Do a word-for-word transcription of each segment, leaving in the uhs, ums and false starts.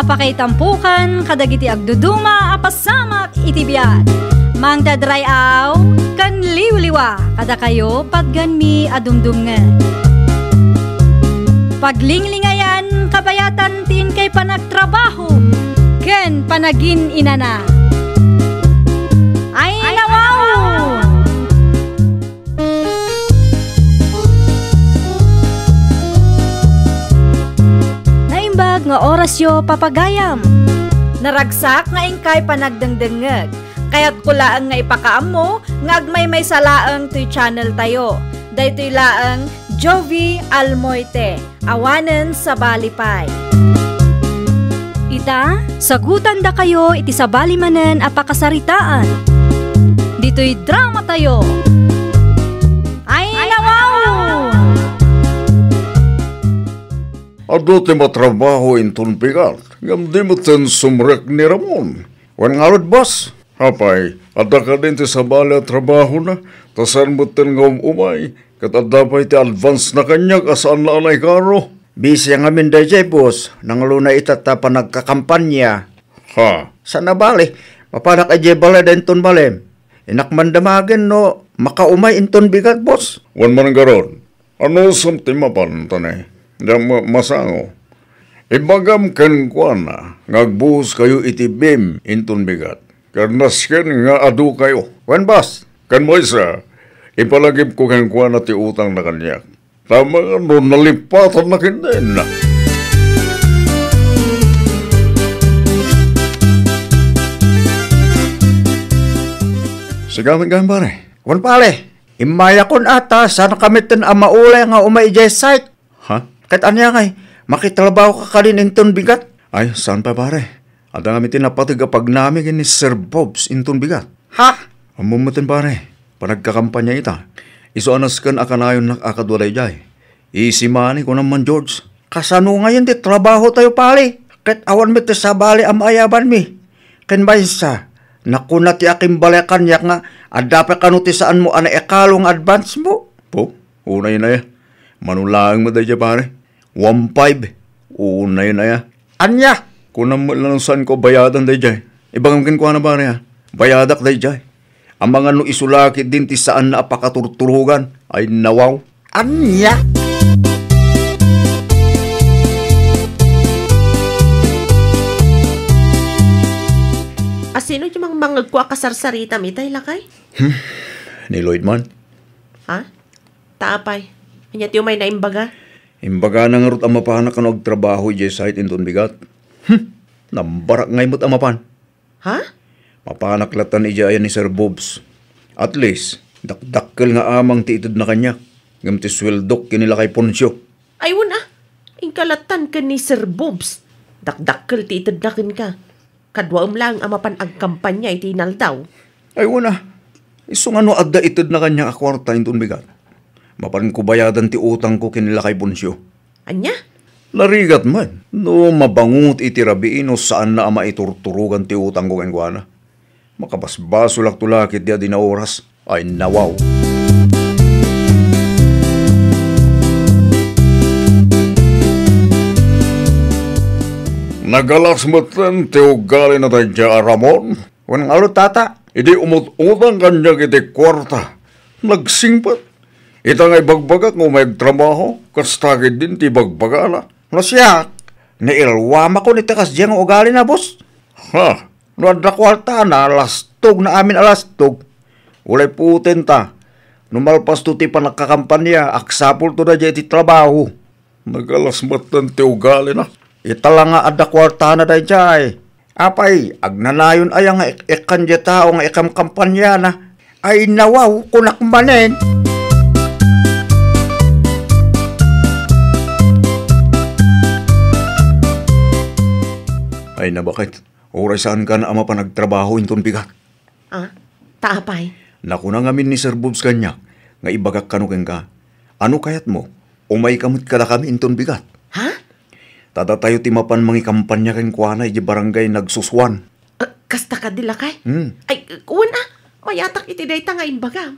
Pakaitampokan kadagiti agduduma a pasamak iti biag. Mangted ray-aw ken liwliwa kadakayo patganmi a dumdumngeg. Paglinglingayan kabayatan ti inkay panagtrabaho ken panagin-inana. Ay, nawaw! Naimbag nga orasyo, papagayam. Naragsak nga inkay panagdengdengngeg. Kayatko laeng nga ipakaammo nga agmaymaysa laeng toy channel tayo. Daytoy laeng Jovi Almoite. Awanen sabali pay. Ita, sagutandakayo iti sabali manen a pakasaritaan. Ditoy drama tayo. Ay, nawaw! Adu ti matrabaho inton bigat, ngem di metten sumrek ni Ramon. Wen ngarud, boss? Apay, adda kadin ti sabali a trabahona, ta saan metten nga um-umay, ket adda pay ti advance na kaniak a saan la a naikaro. Busy ngamin daydiay, boss. Nangluna ita ta panagkakampanya. Ha? Saan a bale, mapanak idiay balay da inton malem. Innak man damagen no makaumay inton bigat, boss. Wen man ngarud, anusam ti mapan, tane? Diak ma-, masango. Ibagam kenkuana nga agbuhoskayo iti bim inton bigat. Ket nasken nga adukayo. Wen, boss. Ken maysa, ipalagipko kenkuana ti utangna kaniak. Ta amangan no nalipatanna ketdin. Sigamin gayam, pare. Wen, pare. Immayakon a ta saan kami ten a maulay nga umay idiay site. Ha? Ket ania ngay, makitrabaho ka kadin inton bigat? Ay, saan pay, pare. Adda ngamin ti napateg a pagnami ken ni Sir Bobs inton bigat. Ha? Ammom metten, pare, panagkakampanya ita. Isu a nasken a kanayonnak a kadua daydiay. Easy money, kunam man, George. Kasano ngayen ti trabaho tayo, pare? Ket awan met ti sabali a maayabanmi. Ken maysa, nakuna ti akimbalay kaniak nga adda pay kano ti saanmo a naikalo nga advance mo. Po, unay na ya. Mano laeng met daydiay, pare? One five. Unay na ya. Ania? Kunam met la no saanko a bayadan daydiay. Ibagam kenkuana, pare, a bayadak daydiay. Amangan no isu la ketdin ti saanna a pakaturturogan. Ay, nawaw. Ania? Asino ti mangmangegko a kasarsaritam itay, lakay? Hmm. Ni Lloyd man. Ha? Ta apay? Ania ti umay na imbaga? Imbagana ngarud a mapanak kano agtrabaho idiay site inton bigat. Hmm. Nambarak ngay met a mapan. Ha? Mapanak lattan idiay ayan ni Sir Bobs. At least, dakdakkel nga amang ti itedna kaniak. Ngem ti sueldok ken ni Lakay Poncio. Ay, wen a. Inka lattan ken ni Sir Bobs. Dakdakkel ti itedna kenka. Kaduaem laeng a mapan agkampanya iti inaldaw. Ay, wen a. Isu nga no adda itedna kaniak a kuarta inton bigat, mapanko bayadan ti utangko ken ni Lakay Poncio. Ania? Narigat met no mabangot iti rabii no saanna a maiturturogan ti utangko kenkuana. Makabasbasolakto la ketdi a di naoras. Ay, nawaw. Nagalas metten ti ugalina daydiay a Ramon. Wen ngarud, tata? Idi umut-utang kaniak iti kuarta, nagsingpet. Ita nga ibagbagak nga umay agtrabaho, kasta ketdin ti ibagbagana. No siak, nailluamakon iti kasdiay nga ugalina, boss. Ha? No adda kuartana, lastogna amin a lastog. Uray putenta. No malpasto ti panagkakampanya, agsapulto daydiay iti trabaho. Nagalas metten ti ugalina. Ita la nga adda kuartana daydiay. Apay, agnanayon aya nga ik-, ikkan diay tao nga ikamkampanyana? Ay, nawaw, kunak manen. Ay, nabakit. Uray saankan a mapan agtrabaho inton bigat. Ah, ta apay? Nakuna ngamin ni Sir Bobs kaniak nga ibagak kano kenka, "Ano kayatmo? Umayka met kadakami inton bigat." Ha? Ta datayo ti mapan mangikampanya kenkuana idiay barangay Nagsusuan. Ah, kasta kadi, lakay? Hmm. Ay, wen a, mayatak iti dayta nga imbagam.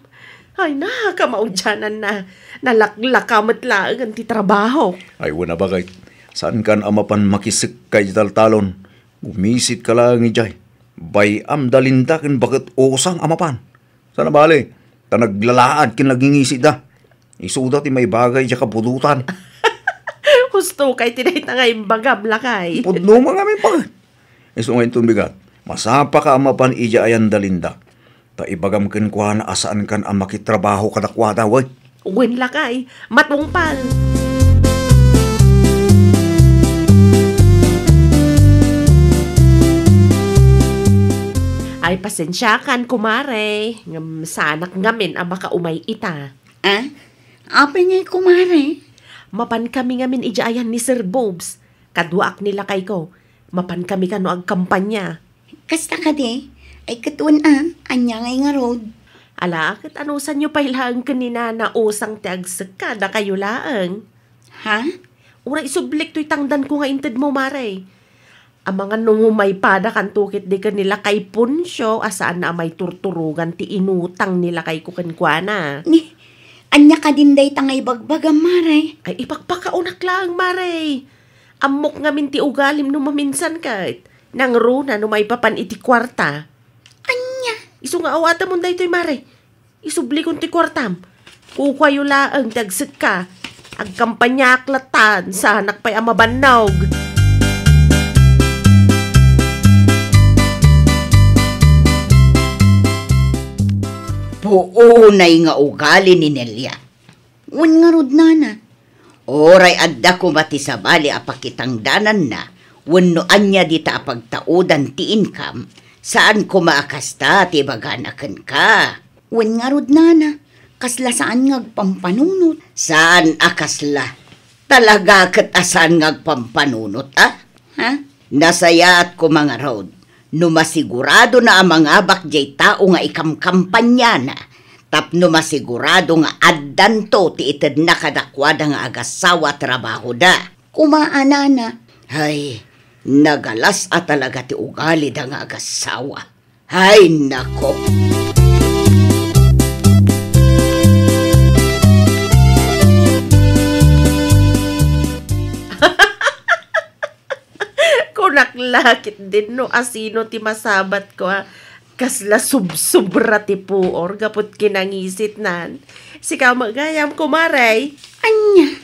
Ay, nakamaudiananna. Nalaklaka met laengen ti trabaho. Ay, wen a, bakit? Saankan a mapan makisekka iti taltalon. Gumisitka laeng idiay. Bay-am da Linda ken baket usang a mapan. Saan a bale, ta naglalaad ken nagingisit da. Isuda ti maibaga idiay kapudotan. Husto kay ti dayta nga imbagam, lakay. Pudno man ngamin pa. Isu nga inton bigat, masapaka a mapan idiay ayan da Linda. Ta ibagam kenkuana a saankan a makitrabaho kadakuada, wen. Wen, lakay, matungpal. Ay, pasensiakan, kumare. Ngem saanak ngamin a makaumay ita. Ah? Apay ngay, kumare? Mapan kami ngamin idiay ayan ni Sir Bobs. Kaduaak ni lakayko. Mapan kami kano agkampanya. Kasta kadi? Ay, ket wen a, ania ngay ngarud? Ala, ket anusanyo pay laeng ken ni Nana Usang ti agsekka, dakayo laeng? Ha? Uray isublik toy tangdanko nga intedmo, mare. Amangan no maipada kanto ketdi ken ni lakay Poncio a saan a maiturturogan ti inutang ni lakayko kenkuana. Ni, ania kadin dayta nga ibagbagam, mare? Ay, ipakpakaonak laeng, mare. Ammok ngamin ti ugalim no maminsan ket. Nangruna no maipapan iti kuarta. Ania? Isu nga awatemon daytoy, mare. Isublikon ti kuartam. Kukuayo laeng ti agsekka. Agkampanyaak latta, saanak pay a mabannog. Puonay nga ugali ni Nelia. Wen ngarud, nana. Uray adda koma ti sabali a pakitangdananna wenno ania dita a pagtaudan ti income, saan koma a kasta ti ibagana kenka. Wen ngarud, nana, kasla saan nga agpampanunot. Saan a kasla. Talaga ket a saan nga agpampanunot, a? Ha? Nasayaat koma ngarud no masiguradona a mangabak diay tao nga ikamkampaniana tapno masigurado nga addanto ti itedna kadakuada nga agassawa a trabahoda. Koma a, nana. Hay, nagalas a talaga ti ugalida nga agassawa. Ay, nako! Kunak la ketdin no asino ti masabatko, a. Kasla subsobra ti puor gapu ti kinangisitnan. Sika met gayam, kumare. Ania?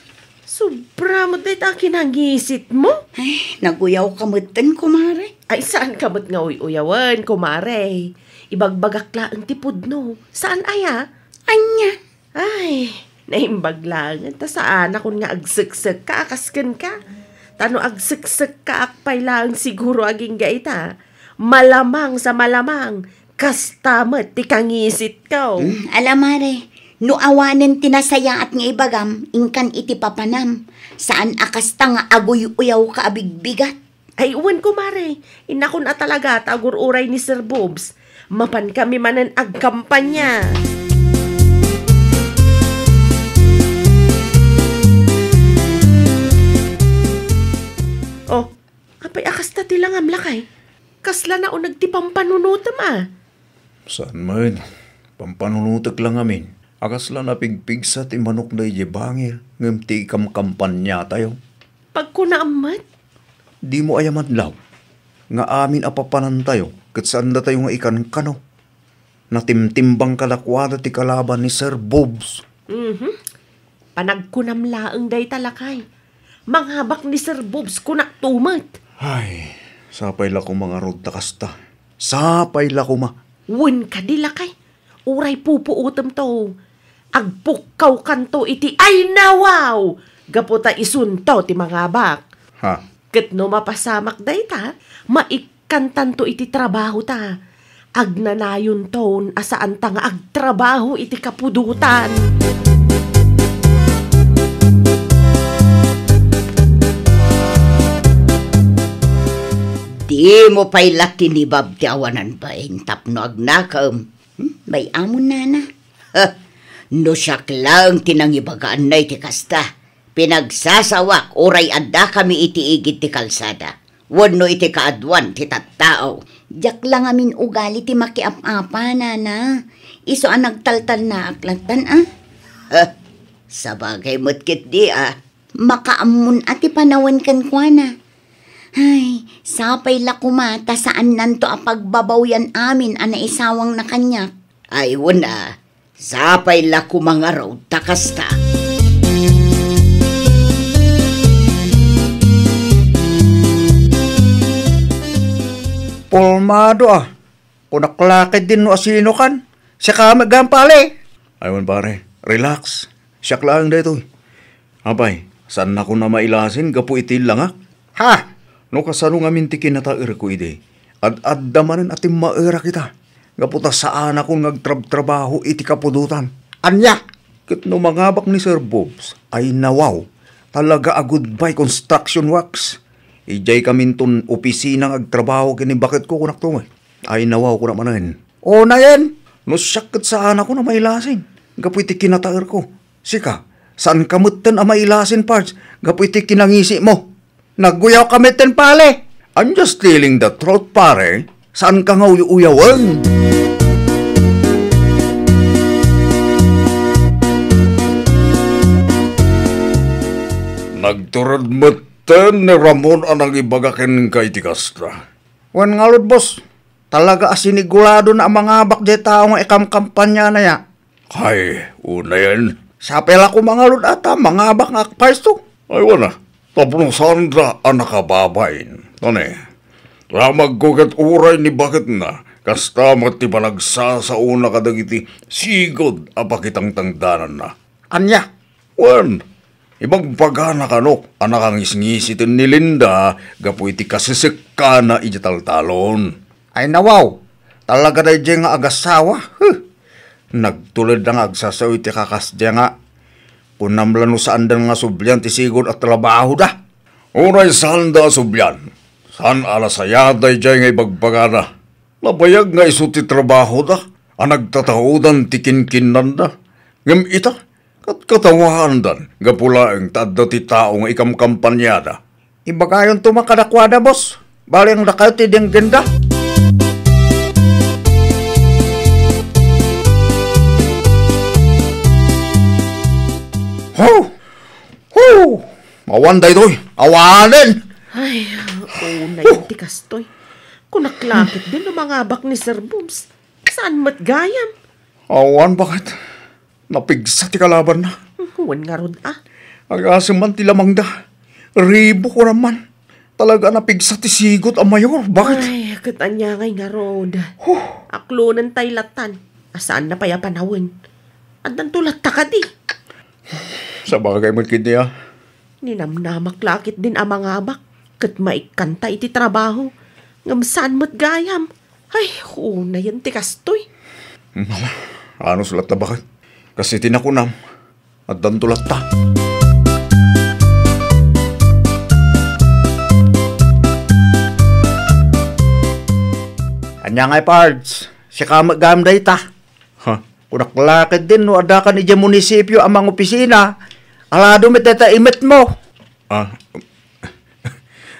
Sobra met dayta a kinangisitmo. Ay, naguyawka metten, kumare. Ay, saanka met nga uy-uyawen, kumare. Ibagbagak laeng ti pudno. Saan aya? Ania? Ay, naimbag laeng ta saanakon nga agseksekka a kas kenka. Ta no agseksekkaak pay laeng siguro agingga ita, malamang sa malamang, kasta met ti kangisitko. Hmm, ala, mare, no awanen ti nasayaat nga ibagam, inkan iti papanam. Saan a kasta nga aguy-uyawka a bigbigat. Ay, wen, kumare. Innakon a talaga ta agur-uray ni Sir Boobs. Mapan kami manen agkampanya. Oh, apay a kasta ti langam, lakay? Kasla nauneg ti pampanunotem, a? Saan met. Pampanunotek la ngamin. A kasla napigpigsa ti manokda idiay bangir ngem ti ikamkampaniatayo. Pagkunaam met? Dimo aya madlaw nga amin a papanantayo ket saandatayo nga ikankano? Natimtimbang kadakuada ti kalaban ni Sir Boobs. Mhm. Panagkunam laeng dayta, lakay. Mangabak ni Sir Boobs, kunakto met. Ay, sapay la koma ngarud ta kasta. Sapay la koma. Wen kadi, lakay. Uray pupuotemto. Agpukkawkanto iti ay nawaw! Gapu ta isunto ti mangabak. Ha? Ket no mapasamak dayta, maik- kantanto iti trabahota. Agnanayonton a saanta nga agtrabaho iti kapudotan. Dimo pay la tinibab ti awanan bain tapno agnakem. Hmm? Bay-amon, nana. Ha! No siak laeng ti nangibagaanna iti kasta, pinagsasawak uray addakami iti igid ti kalsada wenno iti kaaduan ti tattao. Diak la ngamin ugali ti makiap-apa, nana. Isu a nagtaltalnaak lattan, a? Ha! Sabagay met ketdi, a. Makaammon a ti panawen kenkuana. Ay, sapay la koma ta saannanto a pagbabawyan amin a naisawangna kaniak. Ay, wen a, sapay la koma ngarud ta kasta. Pormado a. Kunak la ketdin no asino kan. Sika met gayam, pare. Ay wen, pare, relax. Siak laeng daytoy. Apay, saannakon a mailasin gapu iti illangak? Ha? No kasano ngamin ti kinataerko idi, ad-adda manen a timmaerak ita, gapu ta saanakon nga agtrabtrabaho iti kapudotan. Ania? Ket no mangabak ni Sir Bobs, ay nawaw, talaga a goodbye construction works. Idiay kaminton opisina nga agtrabaho ken ni baketko, kunakto met. Ay nawaw, kunak manen. Unayen, no siak ket saanakon a mailasin gapu iti kinataerko. Sika, saanka metten a mailasin, Pards, gapu iti kinangisimo. Naguyawka metten, pare. I'm just telling the truth, pare. Saanka nga uyaw-uyawen. Nagtured metten ni Ramon a nangibaga kenka iti kasta. Wen ngarud, boss. Talaga a siniguradona a mangabak diay tao nga ikamkampanyanaya. Hay, unayen. Sapay la koma ngarud a ta mangabak nga agpayso. Ay, wen a, tapno saanda a nakababain. Ania? Damagko ket uray ni baketna, kasta met ti panagsasaona kadagiti sigud a pakitangtangdananna. Ania? Wen, ibagbagana kano a nakangisngisiten ni Linda gapu iti kasesekkana iti taltalon. Ay nawaw, talaga daydiay nga agasawa. Huh! Nagtuledda nga agsasao iti kakasdiay nga kunam la no saandan nga sublian ti sigud a trabahoda. Uray saanda a sublian, saan a la saya daydiay nga ibagbagana. Nabayag nga isu ti trabahoda a nagtataodan ti kinkinnanda. Ngem ita, katkatawaandan gapu laeng ta adda ti tao nga ikamkampaniada. Ibagayonto man kadakuada, boss. Baliwda kayo ti denggenda. Ho! Ho! Awan daytoy! Awanen! Ay, unayen ti kastoy. Kunak la ketdin no mangabak ni Sir Bobs. Saan met gayam? Awan, baket. Napigsa ti kalabanna. Wen ngarud a. Agasem man ti lamangda. Ribo, kunam man. Talaga a napigsa ti sigud a mayor, baket. Ay, ket ania ngay ngarud? Huh. Aklonentay latan. A saanna pay a panawen. Addanto latta kadi. Sabagay met ketdi a. Ninamnamak la ketdin a mangabak, ket maikkanta iti trabaho. Ngem saan met gayam. Ay, unayen ti kastoy. Ala, anus latta, baket. Kas iti nakunam, addanto latta. Ania ngay, Pards? Sika met gayam dayta. Ha? Kunak la ketdin no adda kan idiay munisipio a mangopisina, alado met dayta imetmo. Ah,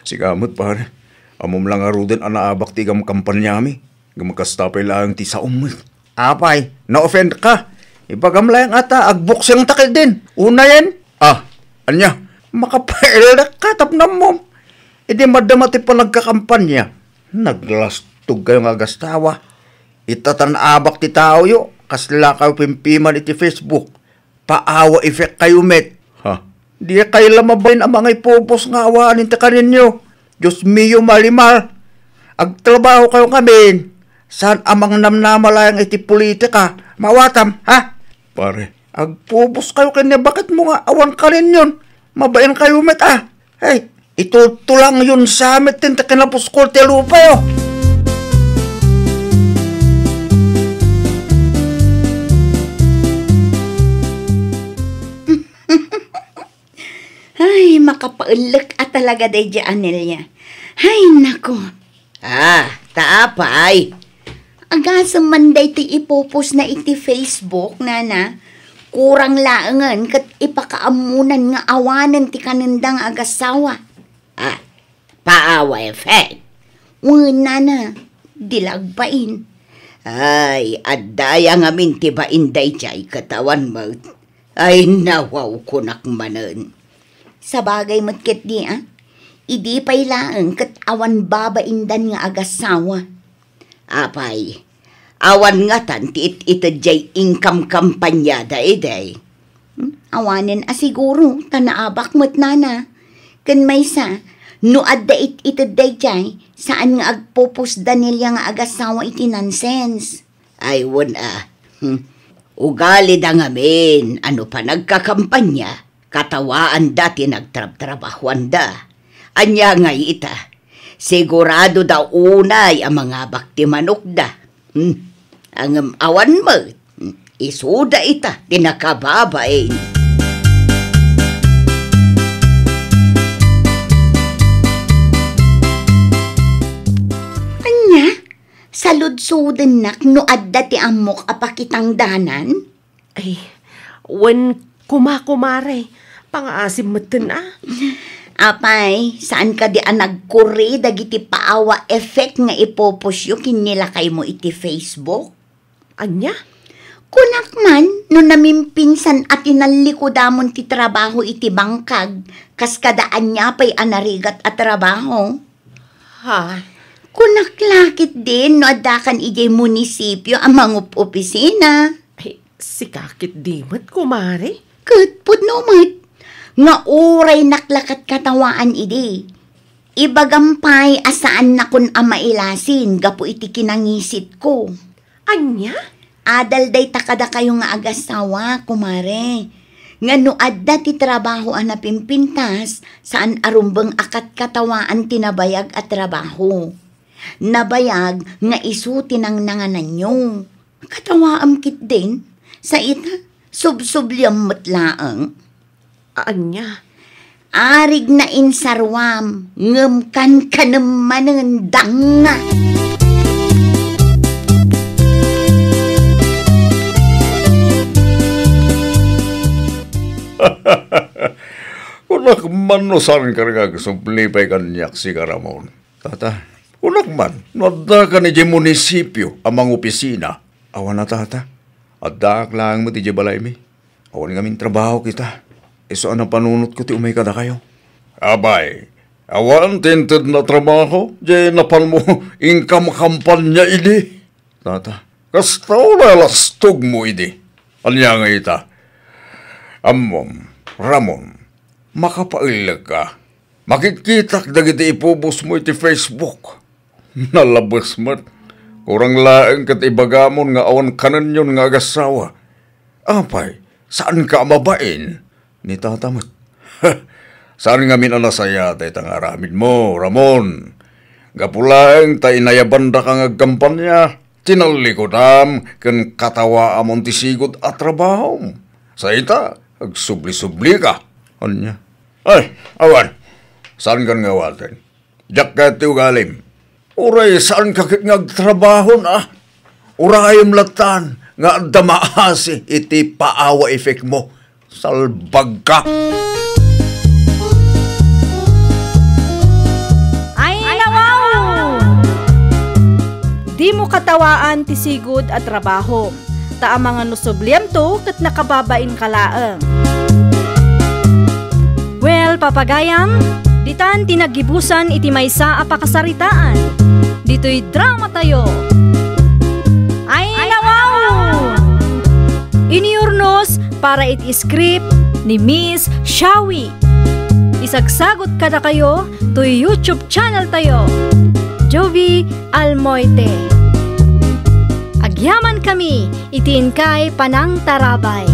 sika met, pare. Ammom la ngaruden a naabak ti ikamkampaniami. Ngem kasta pay laeng ti saom met. Apay, na-offend ka. Ibagam laeng a ta agboksingta ketdin. Unayen. Ah, ania? Makapailek ka tapno ammom. Idi madama ti panagkakampania. Naglastog kayo nga agasawa. Ita ta naabak ti taoyo, kasla kayo pimpiman iti Facebook. Paawa effect kayo met. Ha? Di kayo la mabalin a mangipupos nga awanen ti kaninyo. Dios mio, Marimar. Agtrabaho kayo ngamin. Saan a mangnamnama laeng iti politika? Maawatam, ha? Pare. Agpupos kayo ken ni baketmo nga awan kaninyon. Mabalin kayo met, a. Hey, itutulangyon sa met ti kinapuskol ti lupayo. Ay, makapaellek a talaga daydi Anelia. Ay, nako. Ah, ta apay? Agasem man daytoy ipupos na iti Facebook, nana. Kurang laengen ket ipakaammonan nga awanen ti kanenda nga agasawa. Ah, paawa effect. Wen, nana, di la agbain. Ay, adda aya ngamin ti bain daydiay ket awan met. Ay, nawaw, kunak manen. Sabagay met ketdi a, idi pay laeng ket awan babaindan nga agassawa. Apay, awan ngatan ti it-ited jay inkamkampanyada idi? Hmm? Awanen a siguro, ta naabak met nana. Ken maysa, no adda it-ited dayjay, saan nga agpupos da Nelia nga agassawa iti nonsense. Ay, wen a. Hmm. Ugalida ngamin a no panagkakampanya, katawaanda ti nagtrabtrabahoanda. Ania ngay ita? Sigurado da unay a mangabak ti manokda. Hmm. Ngem awan met. Hmm. Isuda ita ti nakababain. Ania? Saludsodennak no adda ti ammok a pakitangdanan? Ay, wen koma, kumare. Pangaasim metten a. Apay, saan kadi a nagkuri dagiti paawa effect nga ipopostyo ken ni lakaymo iti Facebook? Ania? Kunak man, no namimpinsan a tinallikodamon ti trabaho iti bangkag, kas kada ania pay a narigat a trabaho. Ha? Kunak la ketdin no addakan idiay munisipio a mangup-opisina. Ay, sika ketdi met, kumare? Ket pudno met, nga uraynak la ket katawaan idi. Ibagam pay a saannakon a mailasin gapu iti kinangisitko. Ania? Adal dayta kadakayo nga agassawa, kumare, nga no adda ti trabaho a napimpintas, saan a rumbeng a katkatawaan ti nabayag a trabaho. Nabayag nga isu ti nangnangananyo. Katawaam ketdin, sa ita, subsubliam met laeng. Ania? Arigna insaruam, ngem kankanem manen danga. Kunak man no saan ka nga agsubli pay kaniak, sika Ramon. Tata, kunak man, no adda kan idiay munisipio a mangopisina, awan a, tata. Addaak laeng met idiay balaymi. Awan ngamin trabaho kita. Isu a napanunotko ti umay kadakayo. Abay, awan ti intedna a trabaho, diay napanmo inkamkampanya idi. Tata, kasta la lastogmo idi. Ania nga ita? Ammom, Ramon, makapaellek ka. Makitkitak dagiti ipupostmo iti Facebook. Nalabes met. Kurang laeng ket ibagamon nga awan kanenyon nga agassawa. Apay, saanka a mabain? Ni tata met. Saan ngamin a nasayaat dayta nga aramidmo, Ramon. Gapu laeng ta inayabandaka nga agkampanya, tinallikodam ken katawaamon ti sigud a trabahom. Sa ita, agsubli-sublika. Ania? Ay, awan. Saankan nga awaten. Diak kayat ti ugalim. Uray saanka ket nga agtrabahon a. Urayem lattan nga adda maasi iti paawa effect mo. Salbagka. Ay, nawaw! Dimo katawaan ti sigud a trabahom, ta amangan no subliamto ket nakababainka laeng. Well, papagayam, ditan ti naggibusan iti maysa a pakasaritaan. Ditoy dramatayo. Ay, nawaw! Iniurnos para iti script ni Miss Shawi. Isagsagot kadakayo toy YouTube channel tayo, Jovi Almoite. Agyaman kami iti inkay panangtarabay.